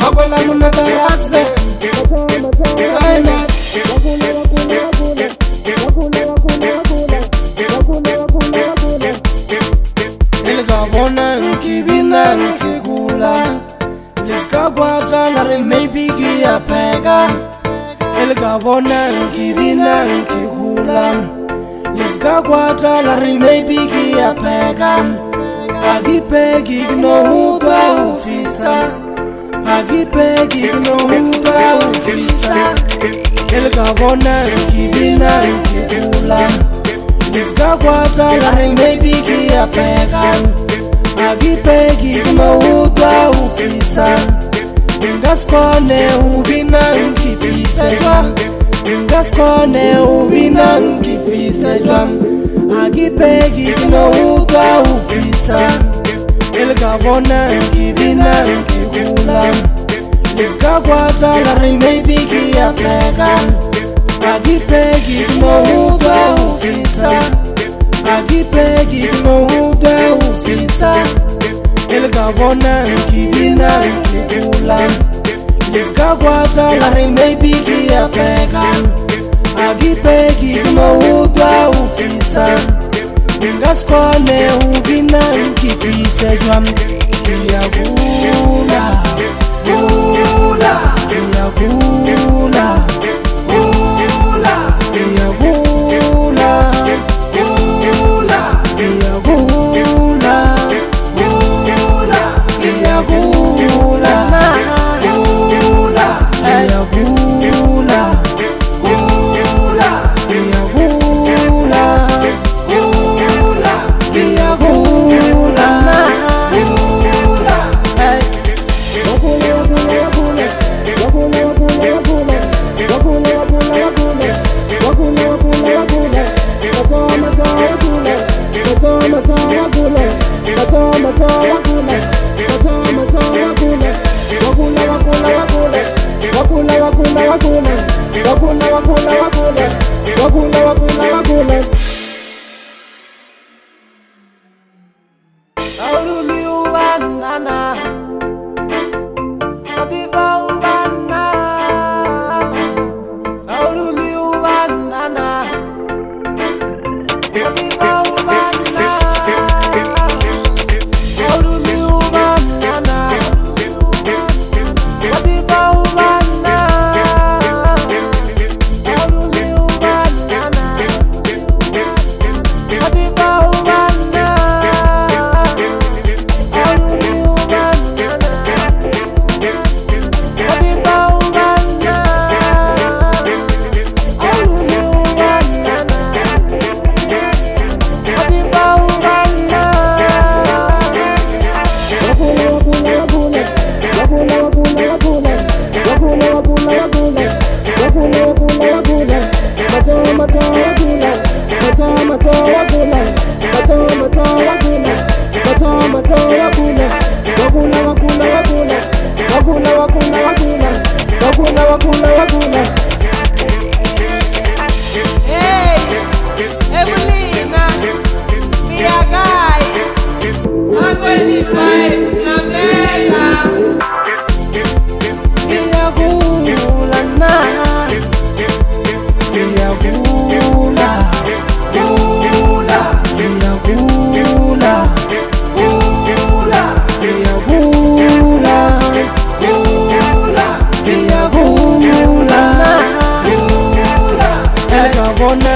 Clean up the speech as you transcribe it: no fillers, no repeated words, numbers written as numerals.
Makwela monata Raxen Skynet. E le ka bona nke bina nke gula le ska kwata la re maybe ke ya peka. E le ka bona nke bina nke gula le ska kwata la re maybe ke ya peka. A ke peki ke no utlwa ho fisa. A ke peki ke no utlwa ho fisa. E le ka bona nke bina nke gula le ska kwata la re maybe ke ya peka. A ke peki ke no utlwa ho fisa. Nka se kgone ho bina nke fise jwang. Nka se kgone ho bina nke fise jwang. A ke peki ke no utlwa ho fisa. E le ka bona nke bina nke gula le ska kwata la re maybe ke ya peka. A ke peki ke no utlwa ho fisa. A ke peki ke no utlwa ho fisa. E le ka bona nke bina nke gula le ska kwata la re maybe ke ya peka. A ke peki ke no utlwa ho fisa. Nka se kgone ho bina nke fise jwang. Ke ya gula, gula, ke ya gula, gula, ke ya gula, gula, ke ya gula, gula, ke ya gula, gula, ke ya gula, gula, ke ya gula, gula, ke ya gula, gula. Hey. Aulumi ubanana, Atifa ubana. Aulumi ubanana, Atifa ubana. Aulumi ubanana, Atifa ubana. Aulumi ubanana, Atifa ubana. Aulumi ubanana, Atifa ubana. Aulumi ubanana, Atifa ubana. Hey, Evelina, Liagai, 125, Namela. Ke ya gula nna, ke ya gula, gula, ke ya gula, gula, ke ya gula, gula, ke ya gula, gula. E le ka bona